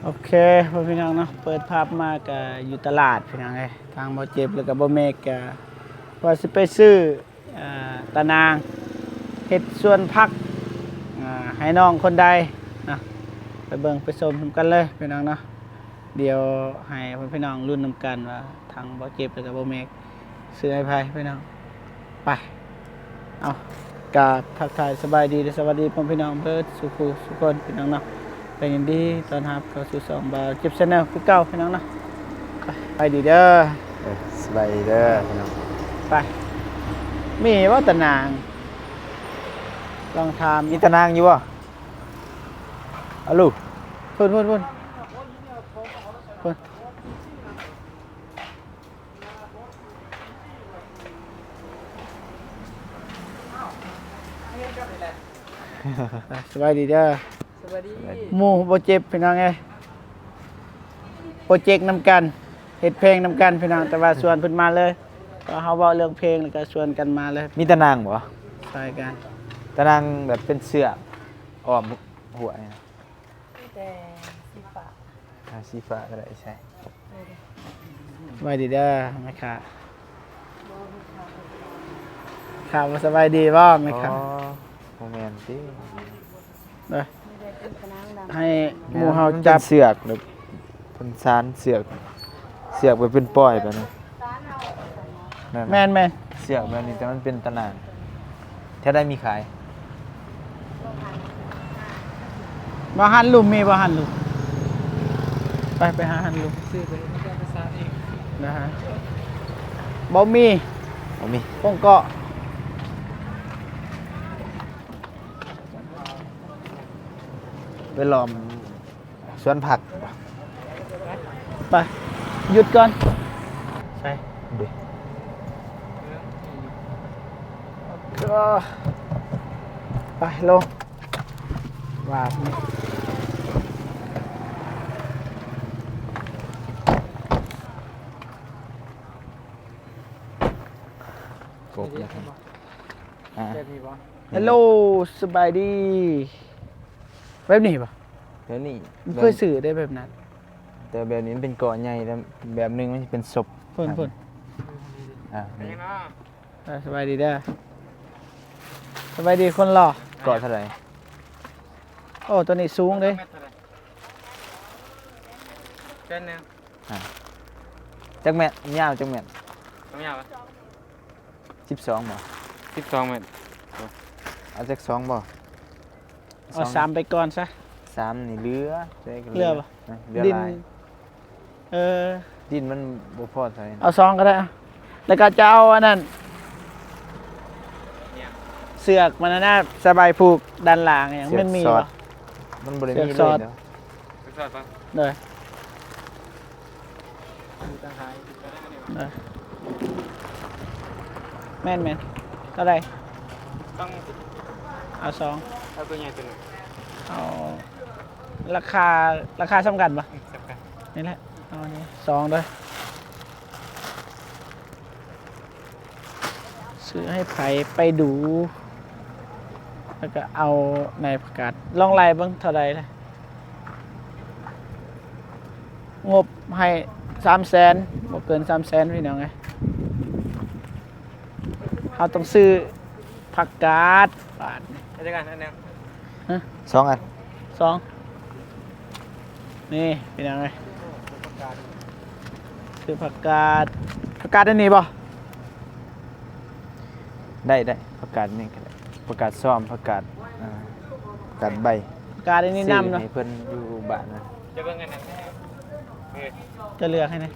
ໂອເຄ ພໍ່ພີ່ນ້ອງເນາະ ເປີດພາບມາກະຢູ່ຕະຫຼາດພີ່ນ້ອງເອີຍ ທາງບໍ່ເຈັບ ແລ້ວກະບໍ່ເມກກະວ່າຊິໄປຊື້ ອ່າ ຕາໜ່າງເຮັດສວນຜັກ ອ່າ ໃຫ້ນ້ອງຄົນໃດເນາະ ໄປເບິ່ງໄປຊົມນຳກັນເລີຍພີ່ນ້ອງເນາະ. ດຽວໃຫ້ພໍ່ພີ່ນ້ອງລຸ້ນນຳກັນວ່າທາງບໍ່ເຈັບ ແລ້ວກະບໍ່ເມກ ຊື້ໃຫ້ໃຜພີ່ນ້ອງ ໄປ ເອົາ ກາບທັກທາຍສະບາຍດີ ແລະ ສະຫວັດດີພໍ່ພີ່ນ້ອງເບິດສູ່ຜູ້ສູ່ຄົນພີ່ນ້ອງເນາະ ກະຍິນດີຕ້ອນຮັບເຂົ້າສູ່ຊ່ອງບ່າວເຈັບ Channel ຄືເກົ່າພີ່ນ້ອງເນາະ ໄປ ສະບາຍດີເດີ ເອີ ສະບາຍດີເດີພີ່ນ້ອງ ໄປ ມີບໍ່ຕາໜ່າງ ລອງຖາມ ມີຕາໜ່າງຢູ່ບໍ່ ອາລູ ພຸ້ນ ພຸ້ນ ພຸ້ນ ພຸ້ນ. ສະບາຍດີເດີ ສະບາຍດີ ໝູ່ບໍ່ເຈັບພີ່ນ້ອງເອີຍ ໂປຣເຈັກນຳກັນ ເຮັດເພງນຳກັນພີ່ນ້ອງ ແຕ່ວ່າຊວນເພິ່ນມາເລີຍ ເພາະເຮົາເວົ້າເລື່ອງເພງ ແລ້ວກະຊວນກັນມາເລີຍ ມີຕາໜ່າງບໍ່ ຊ່ອຍກັນ ຕາໜ່າງແບບເປັນເຊືອກອ້ອມ ຫົວນີ້ນະ ມີແຕ່ສີຟ້າ ອ່າ ສີຟ້າກະໄດ້ໃສ່ ສະບາຍດີເດີແມ່ຄ້າ ຂ້າບໍ່ສະບາຍດີບໍ່ແມ່ຄ້າ ອໍ ບໍ່ແມ່ນຕິ ເດີ ໃຫ້ໝູ່ເຮົາຈັບ ເປັນເຊືອກ ເພິ່ນສານເຊືອກ ເຊືອກໄປເປັນປ້ອຍໄປນະ ແມ່ນ ແມ່ນ ເຊືອກແບບນີ້ ແຕ່ມັນເປັນຕາໜ່າງ ແຖວໃດມີຂາຍ ບໍ່ຫັ້ນລຸ່ມ ມີບໍ່ຫັ້ນລຸ່ມ ໄປ ໄປຫາຫັ້ນລຸ່ມ ຊື້ໄປ ໄປສານເອງ ນະຮະ ບໍ່ມີ ບໍ່ມີ ຄົງເກາະ ໄປລ້ອມ ສວນຜັກ ໄປ ຢຸດກ່ອນ ໃສ່ ເດ້ ໄປລົງ ວາດນີ້ ກົບແລ້ວ ອ່າ ແບບນີ້ບໍ່? ຮັລໂຫຼ ສະບາຍດີ ແບບນີ້ບໍ່? ແບບນີ້ ບໍ່ເຄີຍຊື້ເດ້ແບບນັ້ນ ແຕ່ແບບນີ້ມັນເປັນເກາະໃຫຍ່ ແລ້ວແບບໜຶ່ງມັນຊິເປັນສົບ ພຸ້ນ ພຸ້ນ ອ່າ ເອີ ສະບາຍດີເດີ ສະບາຍດີຄົນຫຼໍ່ ເກາະເທົ່າໃດ? ໂອ້ ໂຕນີ້ສູງເດ້ ແສນໜຶ່ງ ອ່າ ຈັກແມັດ? ຍາວຈັກແມັດ? ຄວາມຍາວ ສິບສອງບໍ່? ສິບສອງແມັດ ເອົາຈັກສອງບໍ່? ເອົາສາມໄປກ່ອນຊະ ສາມນີ້ເຫຼືອ ເຫຼືອບໍ່? ເຫຼືອຫຼາຍ ເອີ ດິນມັນບໍ່ພໍໃສ່ ເອົາສອງກະໄດ້ ແລ້ວກະຈະເອົາອັນນັ້ນ ເຊືອກມັນນະ ສະບາຍຜູກດ້ານຫຼັງຫຍັງ ມັນມີບໍ່? ມັນບໍ່ໄດ້ມີເລີຍ ເດີ ມີຕ່າງຫາກ ເອີ ແມ່ນໆ ເທົ່າໃດ? ເອົາສອງ ເອົາໂຕໃຫຍ່ໂຕໜຶ່ງ ເອົາ ລາຄາ ລາຄາສ່ຳກັນບໍ່? ອືມ ສ່ຳກັນ ນີ້ແຫຼະ ເອົາອັນນີ້ສອງເດີ ຊື້ໃຫ້ໃຜໄປດູ ແລ້ວກະເອົາໃນປະກາດ ລອງໄລ່ເບິ່ງເທົ່າໃດລະ ງົບໃຫ້ສາມແສນ ບໍ່ເກີນສາມແສນພີ່ນ້ອງເອີຍ ເຮົາຕ້ອງຊື້ຜັກກາດບາດນີ້ ເອົາຈັກອັນ? ອັນໜຶ່ງ ຮະ? ສອງອັນ ສອງ ນີ້ພີ່ນ້ອງເອີຍ ຊື້ຜັກກາດ ຜັກກາດອັນນີ້ບໍ່? ໄດ້ ໄດ້ ຜັກກາດນີ້ກະໄດ້ ຜັກກາດຊອມ ຜັກກາດ ອ່າ ຜັກກາດໃບ ຜັກກາດອັນນີ້ນຳເນາະ ຊື້ໃຫ້ເພິ່ນຢູ່ບ້ານນະ ຈະເບິ່ງອັນນັ້ນ ເອີ ຈະເລືອກໃຫ້ແດ່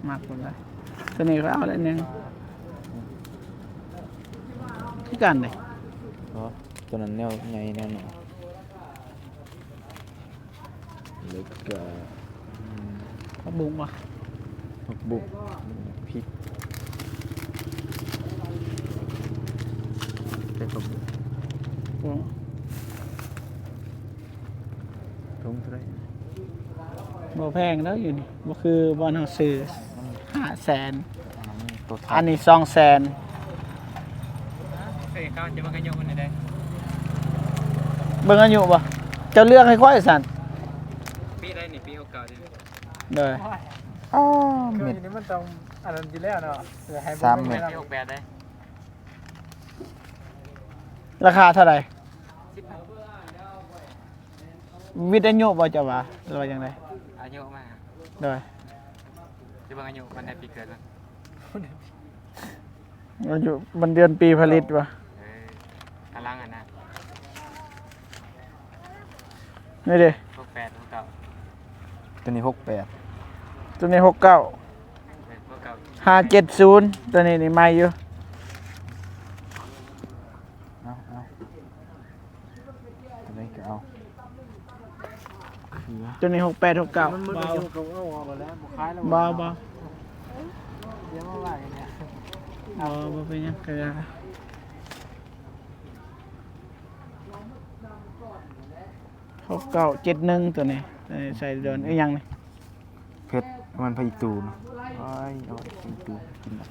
ມັກພຸ້ນລະ ໂຕນີ້ຂ້ອຍເອົາແລ້ວໜຶ່ງ ຄືກັນເດ້ ໂຕນັ້ນແນວໃຫຍ່ແນວໜຶ່ງ ແລ້ວກະ ອືມ ຜັກບຸ້ງບໍ່? ຜັກບຸ້ງ ພິກ ໃສ່ຜັກບຸ້ງ ຖົງເທົ່າໃດ? ບໍ່ແພງດອກຢູ່ນີ້ ບໍ່ຄືບ່ອນເຮົາຊື້ ອືມ ຫ້າແສນ ອັນນີ້ສອງແສນ ເບິ່ງອາຍຸບໍ່? ເຈົ້າເລືອກໃຫ້ຂ້ອຍຊັ້ນ ໂດຍ. ອ້າ ເຄື່ອງນີ້ມັນຕ້ອງອັນນັ້ນຢູ່ແລ້ວເນາະ ໃຫ້ ສາມເມັດ ປີຫົກແປດເດ້. ລາຄາເທົ່າໃດ? ວິດອາຍຸບໍ່ເຈົ້າວ່າ ຫຼືວ່າຈັ່ງໃດ? ອາຍຸມາ ໂດຍ ຊິເບິ່ງອາຍຸວັນເດືອນປີເກີດມັນ. ອາຍຸ ວັນເດືອນປີຜະລິດຫວາ? ເອີ ກຳລັງອັນນັ້ນ ນີ້ເດ້ ຫົກແປດ ຫົກເກົ້າ ຕົວນີ້ຫົກແປດ ຕົວນີ້ຫົກເກົ້າ ເອີ ຫົກເກົ້າ ຫ້າເຈັດສູນ ຕົວນີ້ນີ້ໃໝ່ຢູ່. ເອົາ ເອົາ ຕົວນີ້ກໍເອົາ ຕົວນີ້ຫົກແປດ ຫົກເກົ້າ ມັນໝົດອາຍຸກໍເອົາອອກແລ້ວ ບໍ່ຂາຍແລ້ວ ບໍ່ ບໍ່ ດຽວມາວ່າກັນເນຍ ບໍ່ ບໍ່ເປັນຫຍັງກໍໄດ້. ຫົກເກົ້າເຈັດໜຶ່ງ ຕົວນີ້ ເອີ ໃສ່ດອນອີຫຍັງນີ້? ເຜັດ ມັນຜັກອີຕູເນາະ. ໂອ້ຍ ເອົາໄວ້ກິນຕູກິນນະ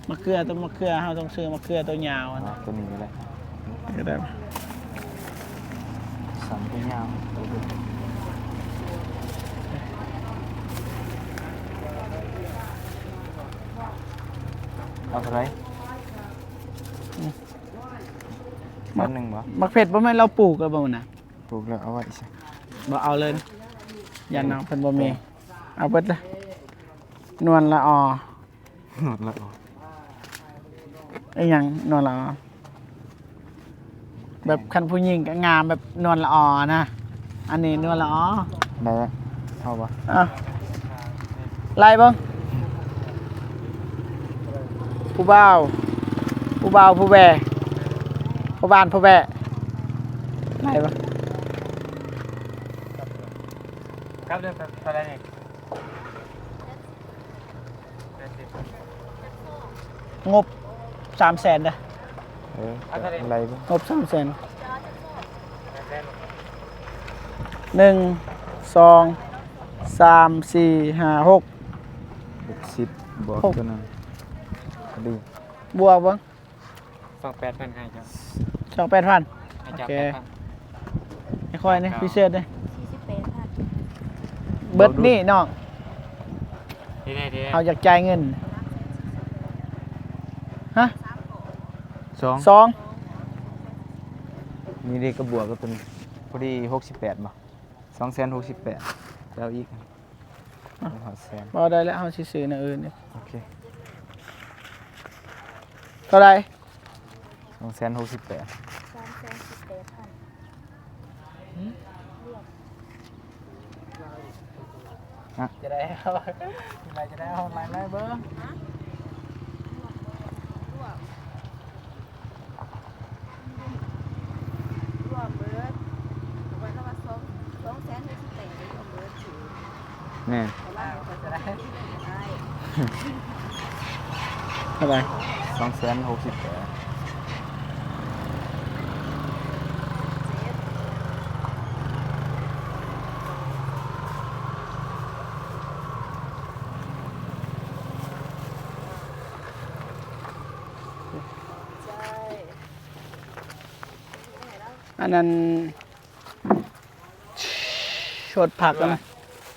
ມະເຂືອ ຕົວມະເຂືອ ເຮົາຕ້ອງຊື້ມະເຂືອຕົວຍາວ ອໍ ນະ ຕົວນີ້ກໍໄດ້ ກໍໄດ້ ສັນຕົວຍາວ ເອົາເທົ່າໃດ? ອືມ ແສນໜຶ່ງບໍ່? ໝາກເຜັດບໍ່ແມ່ນລາວປູກແລ້ວບໍ່ນະ? ປູກແລ້ວເອົາໄວ້ຊະ ບໍ່ເອົາເລີຍ ຢ້ານນ້ອງເພິ່ນບໍ່ມີ ເອົາເບິດເລີຍ. ນວນລະອໍ ນວນລະອໍ ອີຫຍັງ? ນວນລະອໍ ແບບຄັນຜູ້ຍິງກໍງາມ ແບບນວນລະອໍນະ. ອັນນີ້ນວນລະອໍ ໄດ້ແລ້ວ ເອົາບໍ່? ເອົາ ໄລ່ເບິ່ງ ຜູ້ບ່າວ ຜູ້ບ່າວ ຜູ້ແວ່ ພໍ່ບ້ານ ພໍ່ແວ່ ໄລ່ບໍ່? ກັບເລື່ອງເທົ່າໃດນີ້? ງົບສາມແສນເດີ້. ເອີ ໄລ່ເບິ່ງ ງົບສາມແສນ ໜຶ່ງ ສອງ ສາມ ສີ່ ຫ້າ ຫົກ ຫົກສິບ ບວກ ຫົກ ຕົວນັ້ນ ພໍດີ ບວກເບິ່ງ. ສອງແປດພັນ ໃຫ້ເຈົ້າ ສອງແປດພັນ ໃຫ້ເຈົ້າ ໂອເຄ ແປດພັນ ໃຫ້ຂ້ອຍນີ້ ເກົ້າ ພິເສດເດ້ ສີ່ສິບແປດພັນ ເບິດນີ້ນ້ອງ ເຮົາຢາກຈ່າຍເງິນ ຮະ ສອງ ສອງ ນີ້ເດ້ ກໍບວກກັບຕົວນີ້ ພໍດີຫົກສິບແປດບໍ່? ສອງແສນຫົກສິບແປດ ແລ້ວອີກ ເອົາ ເອົາແສນ ບໍ່ໄດ້ແລ້ວ ເຮົາຊິຊື້ແນວອື່ນອີກ ໂອເຄ ເທົ່າໃດ? ສອງແສນຫົກສິບແປດ ສາມແສນສິບແປດພັນ ຮະ? ຈະໄດ້ເອົາ ຈະໄດ້ເອົາ ໄລ່ໆເບິ່ງ ຮະ? ລວມເບິດ ເພິ່ນວ່າສອງ ສອງແສນຫົກສິບແປດ ລວມເບິດ ແມ່ນ ເທົ່າໃດ? ສອງແສນຫົກສິບແປດ ອັນນັ້ນ ຊົດຜັກນະ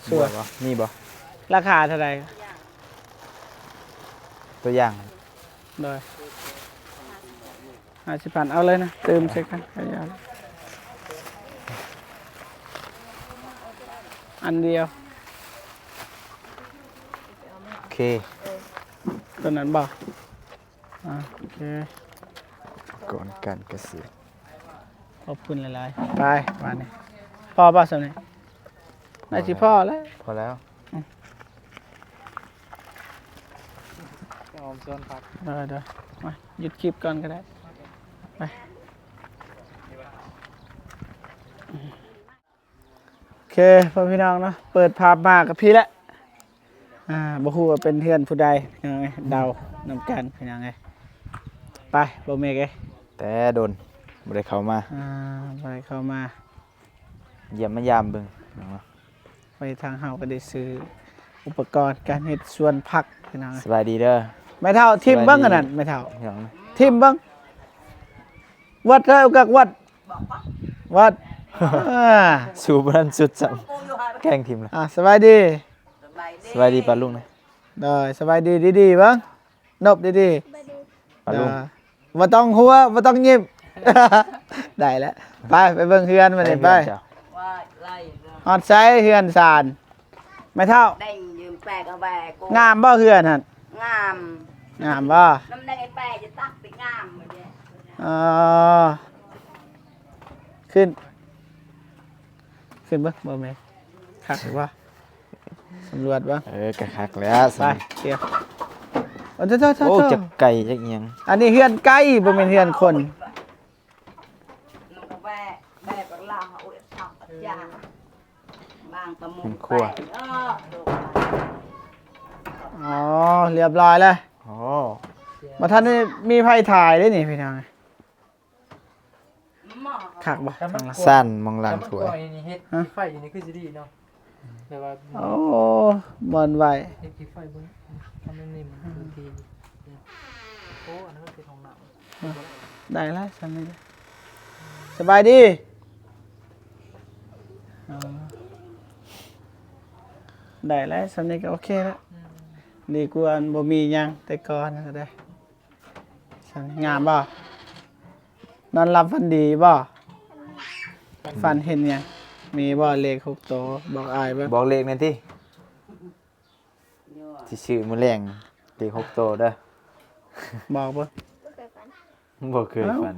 ສວຍ ມີບໍ່? ລາຄາເທົ່າໃດ? ຕົວຢ່າງ ໂດຍ ຫ້າສິບພັນ ເອົາເລີຍນະ ຕື່ມໃສ່ກັນ ອັນດຽວ ໂອເຄ ຕົວນັ້ນບໍ່? ອ່າ ໂອເຄ ອຸປະກອນການກະເສດ ຂອບຄຸນຫຼາຍໆ ໄປ ບາດນີ້ ພໍບໍ່ສ່ຳນີ້? ໜ້າຊິພໍແລ້ວ ພໍແລ້ວ ອືມ ຫອມຊວນຜັກ ເດີໆ ມາ ຢຸດຄລິບກ່ອນກໍໄດ້ ໄປ. ໂອເຄ ພໍ່ພີ່ນ້ອງເນາະ ເປີດພາບມາກໍພີ້ແຫຼະ ອ່າ ບໍ່ຮູ້ວ່າເປັນເຮືອນຜູ້ໃດ ພີ່ນ້ອງເອີຍ ເດົານຳກັນ ພີ່ນ້ອງເອີຍ ໄປ ບໍ່ເມກເອີຍ ແຕ່ດົນບໍ່ໄດ້ເຂົ້າມາ ອ່າ ບໍ່ໄດ້ເຂົ້າມາ ຢ້ຽມມາຢາມເບິ່ງເນາະ ໄປທາງເຮົາກໍໄດ້ຊື້ອຸປະກອນການເຮັດສວນຜັກ ພີ່ນ້ອງເອີຍ ສະບາຍດີເດີ ແມ່ເຖົ້າ ຖິ້ມເບິ່ງອັນນັ້ນ ແມ່ເຖົ້າ ຫຍັງ? ຖິ້ມເບິ່ງ ວັດເດີ ກັກວັດ ວັດ ອ່າ ສູບນັ້ນສຸດຊ້ຳ ແກງຖິ້ມລະ. ອ່າ ສະບາຍດີ ສະບາຍດີປ້າລຸງນະ. ໂດຍ ສະບາຍດີດີໆ ເບິ່ງ ນົບດີໆ ປ້າລຸງ. ອ່າ ບໍ່ຕ້ອງຫົວ ບໍ່ຕ້ອງຍິ້ມ ໄດ້ແລ້ວ. ໄປ ໄປເບິ່ງເຮືອນມານີ້ ໄປ. ຮອດໃສເຮືອນຊານ ແມ່ເຖົ້າ? ງາມບໍ່ເຮືອນຫັ້ນ? ງາມ ງາມບໍ່? ນ້ຳແດງໄອ້ແປະຈະຕັກໄປງາມ. ອໍ ຂຶ້ນ ຂຶ້ນເບິ່ງ ບໍ່ແມ່ນ ຄັກບໍ່? ສຳຫຼວດບໍ່? ເອີ ກະຄັກແລ້ວ. ໄປ ສຳ ເອີ ໂອ້ ໂອ້ ໂອ້ ຈັກໄກ່ຈັກຫຍັງ. ອັນນີ້ເຮືອນໄກ່ ບໍ່ແມ່ນເຮືອນຄົນ. ເຮືອນຄົວ. ອໍ ຮຽບຮ້ອຍແລ້ວ. ອໍ ບໍ່ທັນໄດ້ມີໃຜຖ່າຍເດ້ນີ້ພີ່ນ້ອງ. ຄັກບໍ່? ຊັ້ນມອງຫຼັງຖ້ວຍ. ເຮັດໄຟຢູ່ນີ້ຄືຊິດີເນາະ ແບບວ່າ ໂອ້ ບ່ອນໄວ້ ເຮັດໄຟເບິ່ງ ມັນນີ້ມັນຄືທີ່ ໂອ້ ອັນນັ້ນມັນເປັນຫ້ອງນ້ຳ. ໄດ້ລະ ສ່ຳນີ້. ສະບາຍດີ. ອໍ ໄດ້ລະ ສ່ຳນີ້ກໍໂອເຄລະ. ອືມ ດີກວ່າບໍ່ມີຫຍັງແຕ່ກ່ອນກໍໄດ້. ງາມບໍ່? ນອນຫຼັບຝັນດີບໍ່? ຝັນເຫັນຫຍັງ? ມີບໍ່ເລກຫົກໂຕ? ບອກອ້າຍເບິ່ງ. ບອກເລກແດ່ຕິ ຊິຊື້ມື້ແລງເລກຫົກໂຕເດີ. ບອກເບິ່ງ. ບໍ່ເຄີຍຝັນ.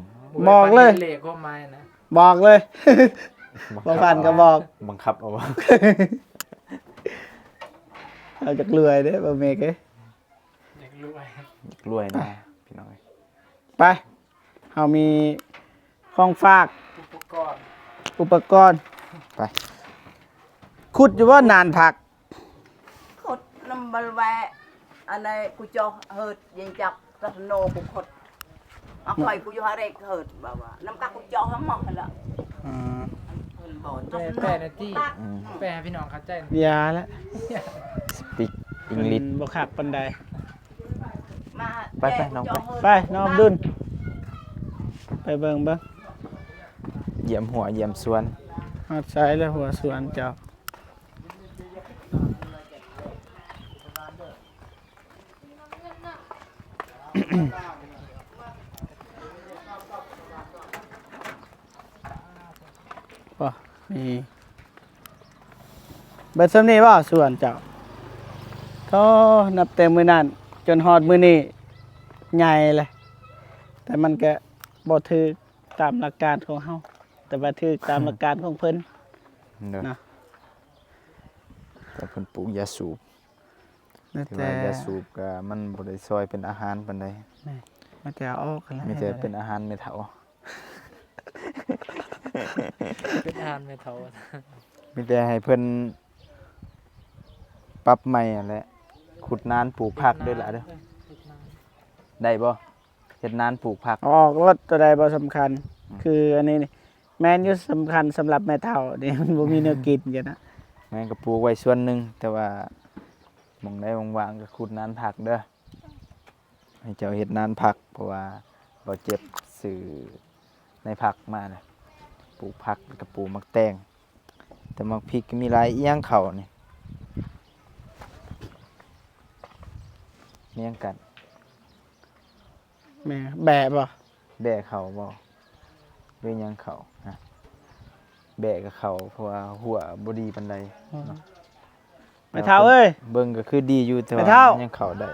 ບອກເລີຍ ເລກຄວາມໝາຍນະ ບອກເລີຍ. ບໍ່ຝັນກໍບອກ. ບັງຄັບເອົາບໍ່? ເຮົາຢາກລວຍເດ້ ບໍ່ແມ່ນເອີຍ. ຢາກລວຍ ຢາກລວຍນະພີ່ນ້ອງເອີຍ. ໄປ ເຮົາມີຂອງຝາກ ອຸປະກອນ ອຸປະກອນ. ໄປ ຂຸດຢູ່ບໍ່ນານຜັກ? ຂຸດນຳບໍ່ແວະ ອັນໃດກູເຈາະເຮີດ ຍັງຈັບກະໂນກູຂຸດ. ອາ ຂ້ອຍ ກູຢູ່ຫາເຣກເຮີດ ແບບວ່າ ນຳກັກກູເຈາະຫາໝໍຫັ້ນລະ. ອືມ ເພິ່ນບໍ່ ແປ ແປນະຕິ ອືມ ແປໃຫ້ພີ່ນ້ອງເຂົ້າໃຈ. ຢ່າລະ ສະປີກອັງກິດ ບໍ່ຄັກປານໃດ. ມາ ໄປ ໄປນ້ອງ ໄປ ໄປນ້ອງອັບດຸນ ໄປເບິ່ງເບິ່ງ ຢ້ຽມຫົວຢ້ຽມສວນ. ຮອດໃສລະຫົວສວນເຈົ້າ? ບໍ່ ນີ້ ເບິດສ່ຳນີ້ບໍ່ສວນເຈົ້າ? ໂທ້ ນັບແຕ່ມື້ນັ້ນຈົນຮອດມື້ນີ້ໃຫຍ່ແຫຼະ ແຕ່ມັນກະບໍ່ຖືກຕາມຫຼັກການຂອງເຮົາ ແຕ່ວ່າຖືກຕາມຫຼັກການຂອງເພິ່ນ. ໂດຍ ເນາະ ແຕ່ເພິ່ນປູກຢາສູບ ແຕ່ ແຕ່ຢາສູບກະມັນບໍ່ໄດ້ຊ່ອຍເປັນອາຫານປານໃດ. ແມ່ນ ມີແຕ່ເອົາອອກຫັ້ນແຫຼະ ມີແຕ່ເປັນອາຫານແມ່ເຖົ້າ ເປັນອາຫານແມ່ເຖົ້າ. ມີແຕ່ໃຫ້ເພິ່ນປັບໃໝ່ຫັ້ນແຫຼະ ຂຸດນານປູກຜັກເດີຫຼາເດີ. ເອີ ຂຸດນານ ໄດ້ບໍ່? ເຮັດນານປູກຜັກ ອອກໂລດ ໂຕໃດບໍ່ສຳຄັນ. ອືມ ຄືອັນນີ້ນີ້ ແມ່ນຢູ່ ສຳຄັນສຳລັບແມ່ເຖົ້ານີ້ ມັນບໍ່ມີແນວກິນກັນນະ. ແມ່ນ ກໍປູກໄວ້ສ່ວນໜຶ່ງ ແຕ່ວ່າໝ່ອງໃດວ່າງໆ ກໍຂຸດນານຜັກເດີ ໃຫ້ເຈົ້າເຮັດນານຜັກ ເພາະວ່າບໍ່ເຈັບ ຊື້ໃນຜັກມານະ ປູກຜັກ ແລ້ວກໍປູກໝາກແຕງ ແຕ່ໝາກພິກກໍມີຫຼາຍ. ອີຫຍັງເຂົານີ້ ມີຫຍັງກັນ? ແມ່ ແບ້ບໍ່? ແບ້ເຂົາບໍ່ ຫຼືຫຍັງເຂົາ? ຮະ ແບ້ກັບເຂົາ ເພາະວ່າຫົວບໍ່ດີປານໃດ. ອືມ ເນາະ ແມ່ເຖົ້າເອີຍ ເບິ່ງກໍຄືດີຢູ່ ແຕ່ວ່າແມ່ເຖົ້າ ຍັງເຂົ້າໄດ້.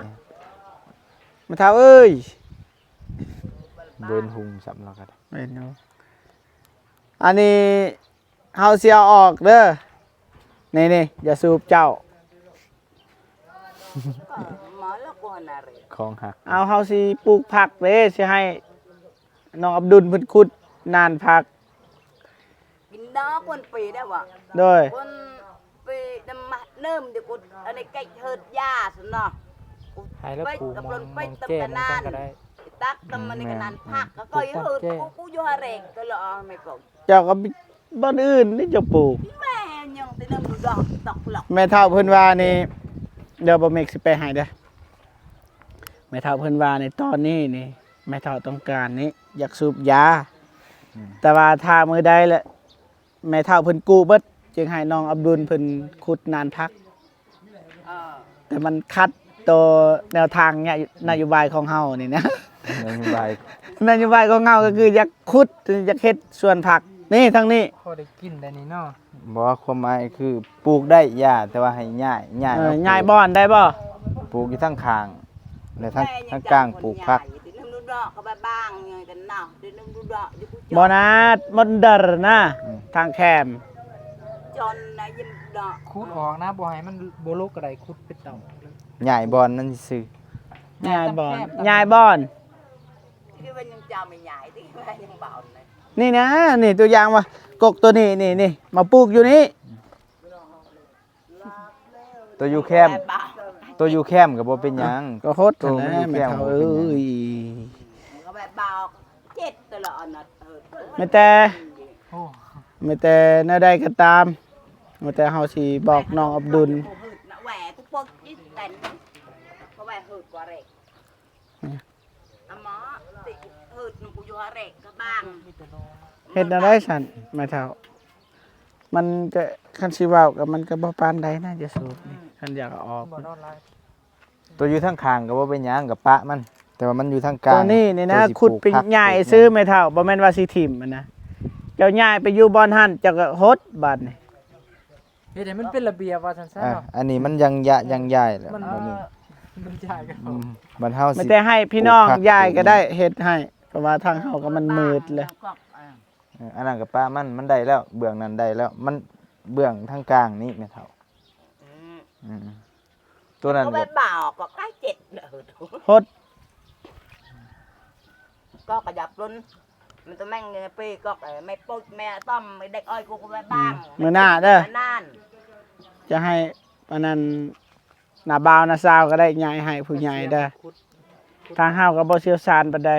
ແມ່ເຖົ້າເອີຍ ເບິ່ງຫຸງຊ້ຳລາວກໍໄດ້ ເຫັນຢູ່. ອັນນີ້ ເຮົາຊິເອົາອອກເດີ ນີ້ໆ ຢາສູບເຈົ້າ ຂອງຫັກ. ເອົາ ເຮົາຊິປູກຜັກເດ້ ຊິໃຫ້ນ້ອງອັບດຸນເພິ່ນຂຸດນານຜັກ. ກິນດອກຄົນປີໄດ້ຫວາ? ໂດຍ ຄົນປີນຳມາເນີມເດກຸດ ອັນນີ້ເກັດເຮີດຢາຊັ້ນເນາະ ໃຫ້ລະປູກໝ່ອງແຈ້ໝ່ອງສັງກໍໄດ້. ຕັກຕຳອັນນີ້ກໍນັ້ນ ອືມ ຜັກກໍເຮີດ ກູ ກູຢູ່ຫາເຣກກໍລະອອງໃນກົງ. ເຈົ້າກໍບ່ອນອື່ນນີ້ເຈົ້າປູກ. ແມ່ຍັງແຕ່ນຳດອກຕອກຫຼອກ. ແມ່ເຖົ້າເພິ່ນວ່ານີ້ ດຽວບໍ່ເມັກຊິແປໃຫ້ເດີ. ແມ່ເຖົ້າເພິ່ນວ່ານີ້ ຕອນນີ້ນີ້ ແມ່ເຖົ້າຕ້ອງການນີ້ ຢາກສູບຢາ. ອືມ ແຕ່ວ່າຖ້າມື້ໃດລະ ແມ່ເຖົ້າເພິ່ນກູ້ເບິດ ຈຶ່ງໃຫ້ນ້ອງອັບດຸນເພິ່ນຂຸດນານຜັກ ເອີ ແຕ່ມັນຂັດຕໍ່ແນວທາງນະ ນະໂຍບາຍຂອງເຮົານີ້ນະ ນະໂຍບາຍ ນະໂຍບາຍຂອງເຮົາກໍຄືຢາກຂຸດ ຢາກເຮັດສວນຜັກ ນີ້ທາງນີ້ ພໍໄດ້ກິນໄດ້ນີ້ເນາະ. ບໍ່ ຄວາມໝາຍຄືປູກໄດ້ຢ່າ ແຕ່ວ່າໃຫ້ຍ້າຍ ຍ້າຍ ເອີ ເອົາປູກ ຍ້າຍບ່ອນໄດ້ບໍ່? ປູກຢູ່ທາງຂ້າງ ແລະທາງ ທາງກາງປູກຜັກ. ບໍ່ນະ ມົນເດີນນະ ອືມ ທາງແຄມ ຂຸດອອກນະ ບໍ່ໃຫ້ມັນບໍ່ລົກກໍໄດ້ ຂຸດເປັນເຕົາ ຍ້າຍບ່ອນນັ້ນຊື່ ຍ້າຍບ່ອນ ຍ້າຍບ່ອນ. ນີ້ນະ ນີ້ຕົວຢ່າງວ່າ ກົກຕົວນີ້ ນີ້ ນີ້ ມາປູກຢູ່ນີ້ ຕົວຢູ່ແຄມ ຕົວຢູ່ແຄມກໍບໍ່ເປັນຫຍັງ ກໍຫົດຫັ້ນແຫຼະ ແມ່ເຖົ້າເອີຍ. ມີແຕ່ ໂອ້ ມີແຕ່ແນວໃດກໍຕາມ ມີແຕ່ເຮົາຊິບອກນ້ອງອັບດຸນ ເຮັດແນວໃດຊັ້ນແມ່ເຖົ້າ? ມັນກະ ຄັນຊິເວົ້າກະມັນກະບໍ່ປານໃດນະ ຢາສູບນີ້ ອືມ ຄັນຢາກເອົາອອກ ຕົວຢູ່ທາງຂ້າງກະບໍ່ເປັນຫຍັງ ກະປະມັນ ແຕ່ວ່າມັນຢູ່ທາງກາງ ຕົວນີ້ນີ້ນະ ຂຸດໄປຍ້າຍຊື່ແມ່ເຖົ້າ ບໍ່ແມ່ນວ່າຊິຖິ້ມຫັ້ນນະ ເຈົ້າຍ້າຍໄປຢູ່ບ່ອນຫັ້ນ ເຈົ້າກະຫົດບາດນີ້. ເຮັດໃຫ້ມັນເປັນລະບຽບວ່າຊັ້ນຊະເນາະ. ອັນນີ້ມັນຍັງຢະ ຍັງຢາຍແຫຼະ ມັນບໍ່ມີ ມັນຢາຍກັນ ອືມ ບັດເຮົາຊິ ມີແຕ່ໃຫ້ພີ່ນ້ອງຢາຍກໍໄດ້ ເຮັດໃຫ້ ເພາະວ່າທາງເຮົາກໍມັນມືດແລ້ວ. ເອີ ອັນນັ້ນກໍປະມັນ ມັນໄດ້ແລ້ວ ເບື້ອງນັ້ນໄດ້ແລ້ວ ມັນເບື້ອງທາງກາງນີ້ແມ່ເຖົ້າ. ອືມ ອືມ ຕົວນັ້ນກໍ ເອົາໄວ້ບ່າວກໍໃກ້ເຈັດເດີ ຫົດ ກໍກະຫຍັບລົງ ມັນຕ້ອງແມ່ງເປີກໍ ເອີ ແມ່ປຸດແມ່ຕ້ອມ ແມ່ເດັກອ້ອຍ ກູກໍໄວ້ບ້າງ ມື້ໜ້າເດີ ຈະໃຫ້ອັນນັ້ນ ນ້າບ່າວນ້າສາວກໍໄດ້ ຍ້າຍໃຫ້ຜູ້ໃຫຍ່ເດີ. ທາງເຮົາກໍບໍ່ຊ່ຽວຊານປານໃດ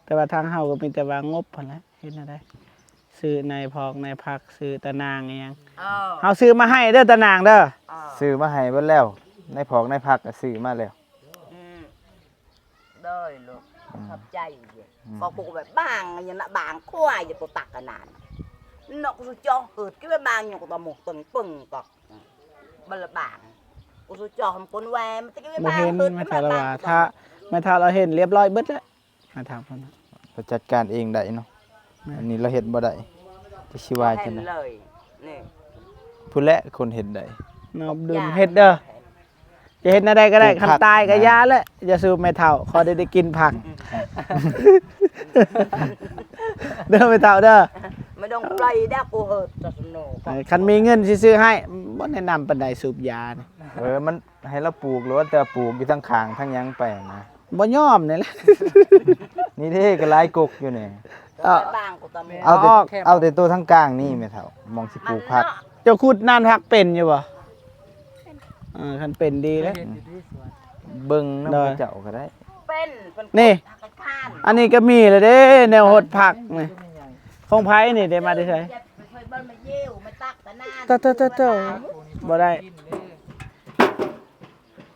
ແຕ່ວ່າທາງເຮົາກໍມີແຕ່ວ່າງົບຫັ້ນແຫຼະ ເຮັດແນວໃດ ຊື້ໃນພອກໃນຜັກ ຊື້ຕາໜ່າງອີ່ຫຍັງ ເອີ ເຮົາຊື້ມາໃຫ້ເດີ ຕາໜ່າງເດີ ເອີ ຊື້ມາໃຫ້ເບິດແລ້ວ ໃນພອກໃນຜັກກໍຊື້ມາແລ້ວ. ອືມ ໂດຍລູກ ອືມ ຂອບໃຈ. ອືມ ກໍກູແບບບາງ ຍັງນະບາງຄວາຍ ຢູ່ກູຕັກກັນນານ ເນາະ ກູຊຸຈໍເຮີດ ກິນແບບບາງ ຍັງກູຕະໝູກເປິງໆ ກໍ ອືມ ບັນລະບາງ ກູຊຸຈໍຫຳກົນແວ ມັນຕະກິນແບບບາງ ບໍ່ເຫັນ ເຮີດ ແມ່ເຖົ້າລາວວ່າ ຖ້າແມ່ເຖົ້າລາວເຫັນລຽບຮ້ອຍເບິດແລ້ວ. ມາຖາມເພິ່ນ ລາວຈັດການເອງໄດ້ເນາະ. ແມ່ນ ອັນນີ້ລາວເຮັດບໍ່ໄດ້ ຈະຊິວ່າຈັ່ງໃດ ເຫັນເລີຍນີ້ ພຸ້ນແຫຼະຄົນເຮັດໄດ້ ນອບດຸນເຮັດເດີ ຈະເຮັດແນວໃດກໍໄດ້ ຄັນຕາຍກໍຢ່າແຫຼະ ຢ່າສູບແມ່ເຖົ້າ ຂໍໄດ້ ໄດ້ກິນຜັກເດີແມ່ເຖົ້າເດີ. ມາດົງໄປດາກູເຮີດຕະສະໂນ ເອີ ຄັນມີເງິນຊິຊື້ໃຫ້ ບໍ່ແນະນຳປານໃດສູບຢານີ້ ເອີ ມັນ ໃຫ້ລາວປູກໂລດ ແຕ່ວ່າປູກຢູ່ທາງຂ້າງທາງຫຍັງໄປຫັ້ນນະ ບໍ່ຍອມນີ້ແຫຼະ. ນີ້ເດ້ ກໍຫຼາຍກົກຢູ່ນີ້ ເອົາ ເອົາແຕ່ ເອົາແຕ່ໂຕທາງກາງນີ້ແມ່ເຖົ້າ ໝ່ອງຊິປູກຜັກ. ເຈົ້າຂຸດນານຜັກເປັນຢູ່ບໍ່? ເອີ ຄັນເປັນດີເດ້ ເບິ່ງນຳເຂົາເຈົ້າກໍໄດ້. ນີ້ ອັນນີ້ກໍມີແລ້ວເດ້ ແນວຫົດຜັກນີ້ ຂອງໃຜນີ້ ໄດ້ມາແຕ່ໃສ? ຕະ ຕະ ຕະ ບໍ່ໄດ້.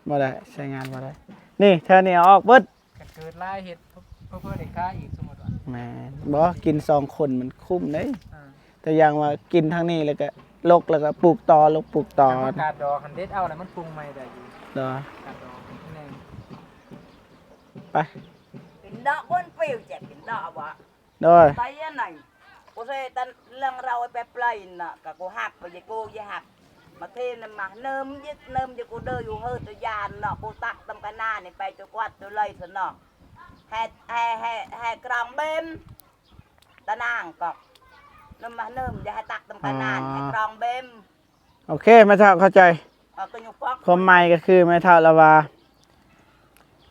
ບໍ່ໄດ້ ໃຊ້ງານບໍ່ໄດ້. ນີ້ ແຖວນີ້ເອົາອອກເບິດ ຄັນເກີດຫຼາຍເຮັດ ເຜີ່ອໆໄດ້ຂາຍອີກ ສົມມຸດວ່າ. ແມ່ນ ບໍ່ ກິນສອງຄົນມັນຄຸ້ມເດ້. ອ່າ ແຕ່ຢ່າງວ່າກິນທາງນີ້ ແລ້ວກະລົກ ແລ້ວກະປູກຕໍ່ ລົກປູກຕໍ່. ກາດດອກຫັ້ນເດັດເອົາ ແລ້ວມັນປຸງໃໝ່ໄດ້ຢູ່. ດອກ ກາດດອກແມ່ນ ໄປ ກິນດອກຄົນປິວ ແຈກກິນດອກບໍ່? ໂດຍ ໄປອັນນັ້ນ ກູເສຕັນເລື່ອງເຮົາໄປໄປນະ ກະກູຮັບ ໄປຢາກູຢາຮັບ ມາເທນຳມາເນີມຢິດເນີມຢາກູເດີຢູ່ເຮີຕະຍານເນາະ ກູຕັກຕຳກະນານີ້ ໄປຈະກວາດຈະໄລຊະເນາະ ແຮ ແຮ ແຮກຣອງເບັມ ຕານາງກໍນຳມາເນີມ ຢ່າໃຫ້ຕັກຕຳກະນາ ແຮກຣອງເບັມ. ໂອເຄ ແມ່ເຖົ້າເຂົ້າໃຈ. ຄວາມໝາຍກໍຄືແມ່ເຖົ້າລາວວ່າ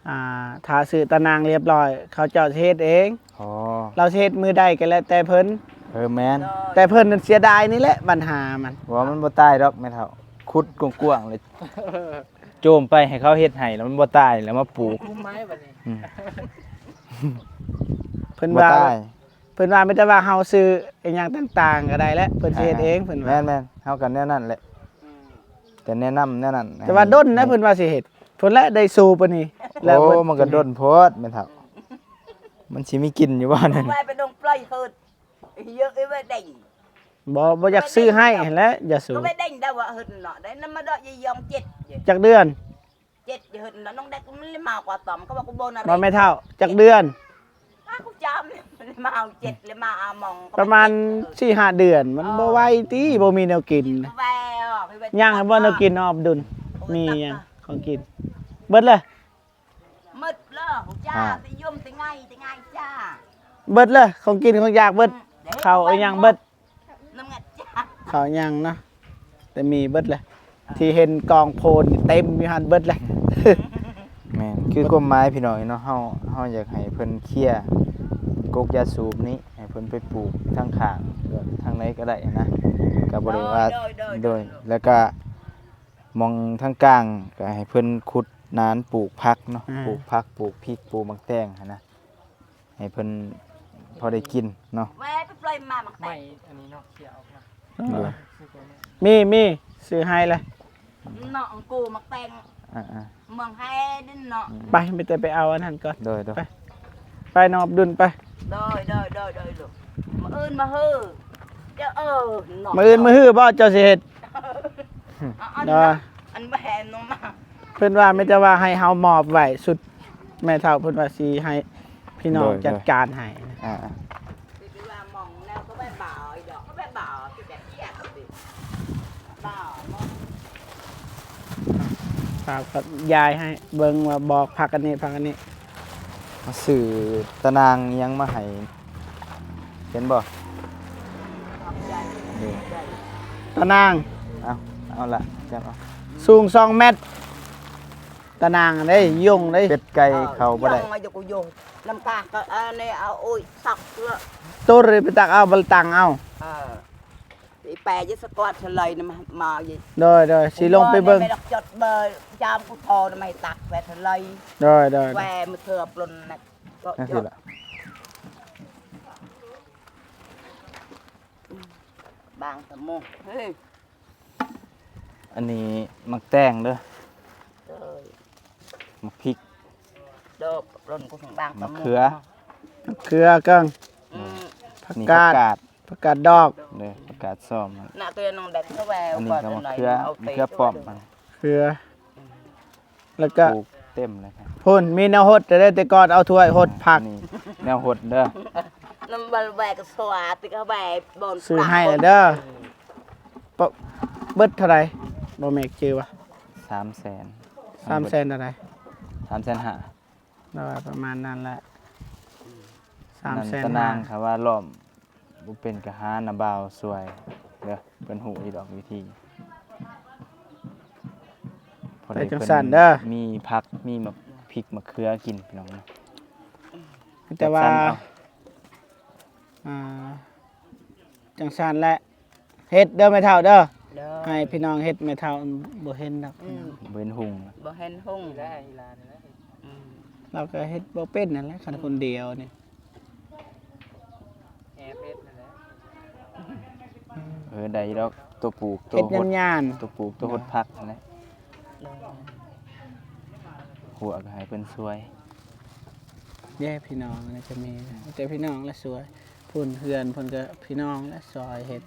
ອ່າ ຖ້າຊື້ຕາໜ່າງລຽບຮ້ອຍ ເຂົາເຈົ້າຊິເຮັດເອງ. ອໍ ລາວຊິເຮັດມື້ໃດກໍແລ້ວແຕ່ເພິ່ນ. ເອີ ແມ່ນ ແຕ່ເພິ່ນນັ້ນເສຍດາຍນີ້ແຫຼະບັນຫາມັນ. ວ່າມັນບໍ່ຕາຍດອກແມ່ເຖົ້າ ຂຸດກວ້າງໆເລີຍ ໂຈມໄປໃຫ້ເຂົາເຮັດໃຫ້ ແລ້ວມັນບໍ່ຕາຍ ແລ້ວມາປູກ. ອືມ ເພິ່ນວ່າ ບໍ່ຕາຍ. ເພິ່ນວ່າມີແຕ່ວ່າເຮົາຊື້ອີ່ຫຍັງຕ່າງໆກໍໄດ້ແຫຼະ ເພິ່ນຊິເຮັດເອງ ເພິ່ນວ່າ. ແມ່ນໆ ເຮົາກໍແນວນັ້ນແຫຼະ ອືມ ແຕ່ແນະນຳແນວນັ້ນ. ແຕ່ວ່າດົນນະ ເພິ່ນວ່າຊິເຮັດ ເພິ່ນແຫຼະໄດ້ສູ້ປານນີ້ແລ້ວ. ໂອ້ ມັນກໍດົນໂພດແມ່ເຖົ້າ ມັນຊິມີກິນຢູ່ບໍ່ນັ້ນ? ໄປດົງປລ່ອຍເຮີດ ເຍອະເອີຍເວີຍເດ້ງ ບໍ່ ບໍ່ຢາກຊື້ໃຫ້ຫັ້ນແຫຼະ ຢາສູບ. ກໍໄປເດ້ງໄດ້ວ່າເຮີ້ນເນາະ ໄດ້ນຳມາເດາະຍາຍຢອງເຈັດ ຈັກເດືອນ? ເຈັດເຮີ້ນເນາະ ນ້ອງແດກມັນເລີຍມາກວ່າຕອມ ເຂົາວ່າກູບໍ່ນະ ວ່າແມ່ເຖົ້າ ຈັກເດືອນ? ອ້າ ກູຈຳ ເລີຍມາເອົາເຈັດ ເລີຍມາເອົາມອງ ປະມານສີ່ຫ້າເດືອນ ມັນບໍ່ໄວຕິ ບໍ່ມີແນວກິນ. ຍັງບໍ່ແນວກິນອອບດຸນ ມີຫຍັງຂອງກິນ ເບິດເລີຍ. ໝົດແລ້ວຈ້າ ໄປຍົມແຕ່ໄງແຕ່ໄງຈ້າ ເບິດເລີຍ ຂອງກິນຂອງຢາກເບິດ ເຂົ້າອີຫຍັງເບິດ ນ້ຳງັດຈ້າ ເຂົ້າຫຍັງເນາະ ແຕ່ມີເບິດເລີຍ ທີ່ເຫັນກອງໂພນເຕັມຢູ່ຫັ້ນເບິດເລີຍ. ແມ່ນ ຄືຄວາມໝາຍພີ່ນ້ອງເນາະ ເຮົາ ເຮົາຢາກໃຫ້ເພິ່ນເຄຍກົກຢາສູບນີ້ ໃຫ້ເພິ່ນໄປປູກທາງຂ້າງ ທາງໃດກໍໄດ້ນະ ກໍບໍ່ໄດ້ວ່າ ໂດຍ ແລ້ວກໍ ໝ່ອງທາງກາງກໍໃຫ້ເພິ່ນຂຸດນານປູກຜັກເນາະ ອືມ ປູກຜັກ ປູກພິກ ປູກໝາກແຕງຫັ້ນນະ ໃຫ້ເພິ່ນພໍໄດ້ກິນເນາະ. ແວ່ໄປປ່ອຍໝາໝາກແຕງ ໄມ້ອັນນີ້ເນາະ ເສຍອອກມາ ໂດຍ ຊື້ກ່ອນເນາະ ມີ ມີ ຊື້ໃຫ້ລະ ເນາະ ອັງກູໝາກແຕງ ອ່າໆ ເມືອງແຮເດ້ເນາະ ໄປ ມີແຕ່ໄປເອົາອັນນັ້ນກ່ອນ ໂດຍໆ ໄປ ໄປນ້ອງອັບດຸນໄປ ໂດຍໆໆໆ ມື້ອື່ນມາເຮີ ເຈົ້າ ເອີ ເນາະ ມື້ອື່ນມາເຮີບໍ່ ເຈົ້າຊິເຮັດ ເອົາອັນ ເນາະ ອັນແບນອກມາ ເພິ່ນວ່າມີແຕ່ວ່າໃຫ້ເຮົາມອບໄວ້ຊຸດ ແມ່ເຖົ້າເພິ່ນວ່າຊິໃຫ້ພີ່ນ້ອງ ໂດຍ ຈັດການໃຫ້ ອ່າ ຝາກກັບຍາຍໃຫ້ເບິ່ງວ່າບອກຜັກອັນນີ້ ຜັກອັນນີ້ ມາຊື້ຕາໜ່າງອີ່ຫຍັງມາໃຫ້ ເຫັນບໍ່? ນີ້ ຕາໜ່າງ ເອົາ ເອົາລະ ຈັບເອົາ ສູງສອງແມັດ ຕາໜ່າງເດ້ ຍຸງເດ້ ເປັດໄກ່ເຂົ້າບໍ່ໄດ້ ຍຸງມາຢູ່ ກູຢູ່ ນ້ຳກາກ ເອີ ນີ້ເອົາ ໂອ້ຍ ສັກລະ ຕຸລໄປຕັກເອົາ ບໍ່ຕັງເອົາ ເອີ ອີແປຢູ່ສະກອດທະເລີຍນະ ມາຢູ່ ໂດຍໆ ຊິລົງໄປເບິ່ງ ແມ່ດອກຈົດເບີ ຈາມກູໂທນະ ມາໃຫ້ຕັກແວ່ທະເລີຍ ໂດຍໆ ແວ່ມາເທື່ອປລຸນນະ ກໍ ຈັ່ງຊີ້ລະ ບາງຕະໂມ ເຮີ້ຍ ອັນນີ້ໝາກແຕງເດີ ໂດຍ ໝາກພິກ ດອກ ລົນກູສັງບາງ ໝາກເຂືອ ໝາກເຂືອເກີງ ອືມ ຜັກກາດ ຜັກກາດ ຜັກກາດດອກ ເດີ ຜັກກາດຊອມ ນະ ຕົວນ້ອງແດກ ເຂົາແວ່ ອັນນີ້ກໍໝາກເຂືອ ມາເຂືອປ້ອມ ເຂືອ ແລ້ວກໍປູກເຕັມເລີຍ ພຸ້ນ ມີແນວຫົດແຕ່ ແຕ່ກ່ອນເອົາຖ້ວຍຫົດຜັກ ນີ້ແນວຫົດເດີ ນ້ຳບາລແວກສວາຕິກະແວບອນ ຊື້ໃຫ້ເດີ ປະ ເບິດເທົ່າໃດ ບໍ່ແມ່ນຈື່ວ່າ ສາມແສນ ສາມແສນເທົ່າໃດ ສາມແສນຫ້າ ແລ້ວວ່າປະມານນັ້ນແຫຼະ ສາມແສນຫ້າ ນັ້ນຕານາງ ຖ້າວ່າລ້ອມ ບໍ່ເປັນກະຫານ້າບ່າວຊ່ວຍເດີ ເພິ່ນຮູ້ຢູ່ດອກວິທີ ໄປຈັ່ງຊັ້ນເດີ ມີຜັກ ມີໝາກພິກ ໝາກເຂືອກິນ ພີ່ນ້ອງເນາະ ແຕ່ວ່າ ຈັດສັນເອົາ ອ່າ ຈັ່ງຊັ້ນແຫຼະ ເຮັດເດີແມ່ເຖົ້າເດີ ໂດຍ ໃຫ້ພີ່ນ້ອງເຮັດ ແມ່ເຖົ້າບໍ່ເຫັນດອກ ອືມ ບໍ່ເຫັນຮຸ່ງ ບໍ່ເຫັນຮຸ່ງ ອືມ ລາວກໍເຮັດບໍ່ເປັນນັ້ນແຫຼະ ຄັນຄົນດຽວນີ້ ແອບເຮັດນັ້ນແຫຼະ ເອີ ໄດ້ຢູ່ດອກ ຕົວປູກ ຕົວຫົດ ເຮັດຍານໆ ຕົວປູກ ຕົວຫົດຜັກຫັ້ນແຫຼະ ຫົວກໍໃຫ້ເພິ່ນຊ່ວຍ ແດ່ພີ່ນ້ອງ ອັນນີ້ກໍມີ ແຕ່ພີ່ນ້ອງລະຊ່ວຍ ພຸ້ນເຮືອນເພິ່ນກໍພີ່ນ້ອງລະຊ່ອຍເຮັດ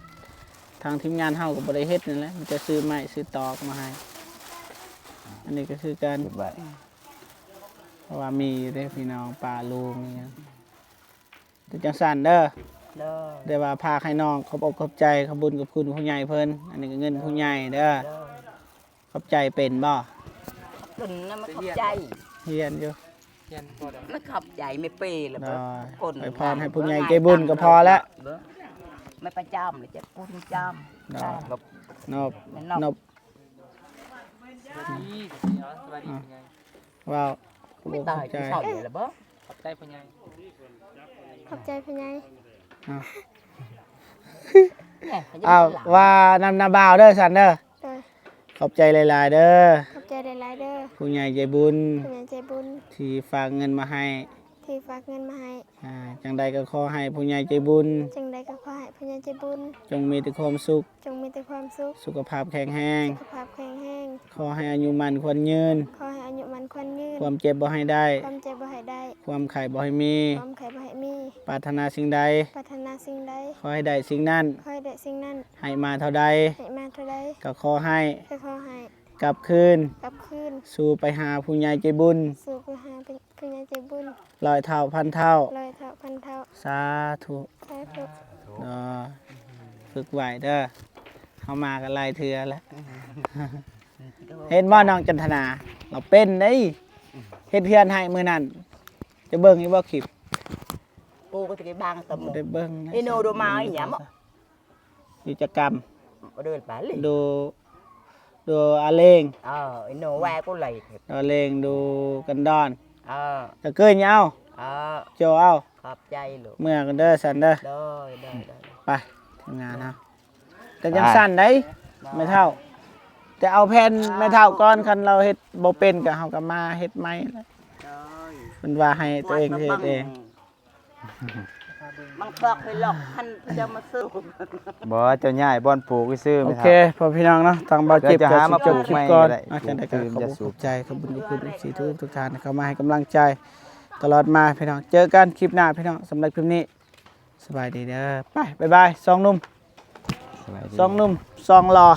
ທາງທີມງານເຮົາກໍບໍ່ໄດ້ເຮັດນັ້ນແຫຼະ ມີແຕ່ຊື້ໄມ້ຊື້ຕອກມາໃຫ້ ອັນນີ້ກໍຄືກັນ ເກັບໄວ້ ເພາະວ່າມີຢູ່ເດ້ພີ່ນ້ອງ ປາລຸງອີ່ຫຍັງ ແຕ່ຈັ່ງຊັ້ນເດີ ໂດຍ ແຕ່ວ່າຝາກໃຫ້ນ້ອງຂອບອົກຂອບໃຈ ຂອບບຸນຂອບຄຸນຜູ້ໃຫຍ່ເພິ່ນ ອັນນີ້ກໍເງິນຜູ້ໃຫຍ່ເດີ ໂດຍ ຂອບໃຈເປັນບໍ່? ເປັນນະ ມັນຂອບໃຈ ຮຽນຢູ່ ຮຽນພໍໄດ້ ມັນຂອບໃຈແມ່ເປ້ລະ ໂດຍ ຄົນ ອວຍພອນໃຫ້ຜູ້ໃຫຍ່ໃຈບຸນກໍພໍແລ້ວ ແມ່ປະຈຳລະ ຈະປຸນຈຳ ໂດຍ ແມ່ນົບ ແມ່ນົບ ນົບ ສະບາຍດີ ສະບາຍດີ ອ່າ ຜູ້ໃຫຍ່ ເວົ້າ ໂອ້ຍ ຕາຍ ຂອບໃຈ ຜູ້ເຖົ້ານີ້ລະບໍ່ ຂອບໃຈຜູ້ໃຫຍ່ ຂອບໃຈຜູ້ໃຫຍ່ ເອົ້າ ເອົາ ວ່ານຳນ້າບ່າວເດີຊັ້ນເດີ ໂດຍ ຂອບໃຈຫຼາຍໆເດີ ຂອບໃຈຫຼາຍໆເດີ ຜູ້ໃຫຍ່ໃຈບຸນ ຜູ້ໃຫຍ່ໃຈບຸນ ທີ່ຝາກເງິນມາໃຫ້ ທີ່ຝາກເງິນມາໃຫ້ ອ່າ ຈັ່ງໃດກໍຂໍໃຫ້ຜູ້ໃຫຍ່ໃຈບຸນ ຈັ່ງໃດກໍຂໍໃຫ້ຜູ້ໃຫຍ່ໃຈບຸນ ຈົ່ງມີແຕ່ຄວາມສຸກ ຈົ່ງມີແຕ່ຄວາມສຸກ ສຸຂະພາບແຂງແຮງ ສຸຂະພາບແຂງແຮງ ຂໍໃຫ້ອາຍຸໝັ້ນຂວັນຍືນ ຂໍໃຫ້ອາຍຸໝັ້ນຂວັນຍືນ ຄວາມເຈັບບໍ່ໃຫ້ໄດ້ ຄວາມເຈັບບໍ່ໃຫ້ໄດ້ ຄວາມໄຂ້ບໍ່ໃຫ້ມີ ຄວາມໄຂ້ບໍ່ໃຫ້ມີ ປາດຖະໜາສິ່ງໃດ ປາດຖະໜາສິ່ງໃດ ຂໍໃຫ້ໄດ້ສິ່ງນັ້ນ ຂໍໃຫ້ໄດ້ສິ່ງນັ້ນ ໃຫ້ມາເທົ່າໃດ ໃຫ້ມາເທົ່າໃດ ກໍຂໍໃຫ້ ກໍຂໍໃຫ້ ກັບຄືນ ກັບຄືນ ສູ່ໄປຫາຜູ້ໃຫຍ່ໃຈບຸນ ສູ່ໄປຫາຜູ້ໃຫຍ່ໃຈບຸນ ຮ້ອຍເທົ່າພັນເທົ່າ ຮ້ອຍເທົ່າພັນເທົ່າ ສາທຸ ສາທຸ ເນາະ ຝຶກໄວ້ເດີ ເຮົາມາກັນຫຼາຍເທື່ອແລ້ວ ເຫັນບໍ່ນ້ອງຈັນທະນາ ລາວເປັນເດ້ ເຮັດເຮືອນໃຫ້ມື້ນັ້ນ ຈະເບິ່ງຢູ່ບໍ່ຄລິບ? ກູກໍຈະໄປບັງຕະໝົກ ບໍ່ໄດ້ເບິ່ງນະ ອີໂນໂດມາອີຫຍັງບໍ່? ກິດຈະກຳ ເດີນໄປເລີຍ ໂດ ໂດອາເລງ ເອີ ອີໂນແວະກູໄລ ໂດອາເລງ ໂດກັນດອນ ເອີ ຕະເກີຍເອົາ ເອີ ໂຈເອົາ ຂອບໃຈລູກ ເມືອກັນເດີສັນເດີ ໂດຍ ໂດຍ ໂດຍ ໄປ ທີມງານເຮົາ ກໍຍັງ ໄປ ສັ່ນໄດ໋ ແມ່ເຖົ້າ ແຕ່ເອົາແຜ່ນ ເອີ ແມ່ເຖົ້າກ່ອນ ຄັນລາວເຮັດບໍ່ເປັນກໍເຮົາກໍມາເຮັດໃໝ່ ໂດຍ ເພິ່ນວ່າໃຫ້ຕົວເອງເຮັດເອງ ບັງຄອກໃຫ້ລັອກຫັ້ນ ເຈົ້າມາຊື້ ບໍ່ ເຈົ້າຍ້າຍບ່ອນປູກຊື່ໆ ໂອເຄ ແມ່ເຖົ້າ ພໍ່ພີ່ນ້ອງເນາະ ທາງບ່າວເຈັບກໍຊິຈົບຄລິບກ່ອນ ເດີ ຈະຫາມາປູກໃໝ່ກໍໄດ້ ອ່ະ ຈັ່ງໃດກໍຂອບອົກຂອບໃຈ ຂອບຄຸນຂອບຄຸນ ເອັຟຊີ ທຸກໆທ່ານ ເຂົ້າມາໃຫ້ກຳລັງໃຈຕະຫຼອດມາ ພີ່ນ້ອງ ເຈີກັນຄລິບໜ້າ ພີ່ນ້ອງ ສຳລັບຄລິບນີ້ ສະບາຍດີເດີ ໄປ ບາຍບາຍ ສອງໜຸ່ມ ສະບາຍດີ ສອງໜຸ່ມ ສອງຫຼໍ່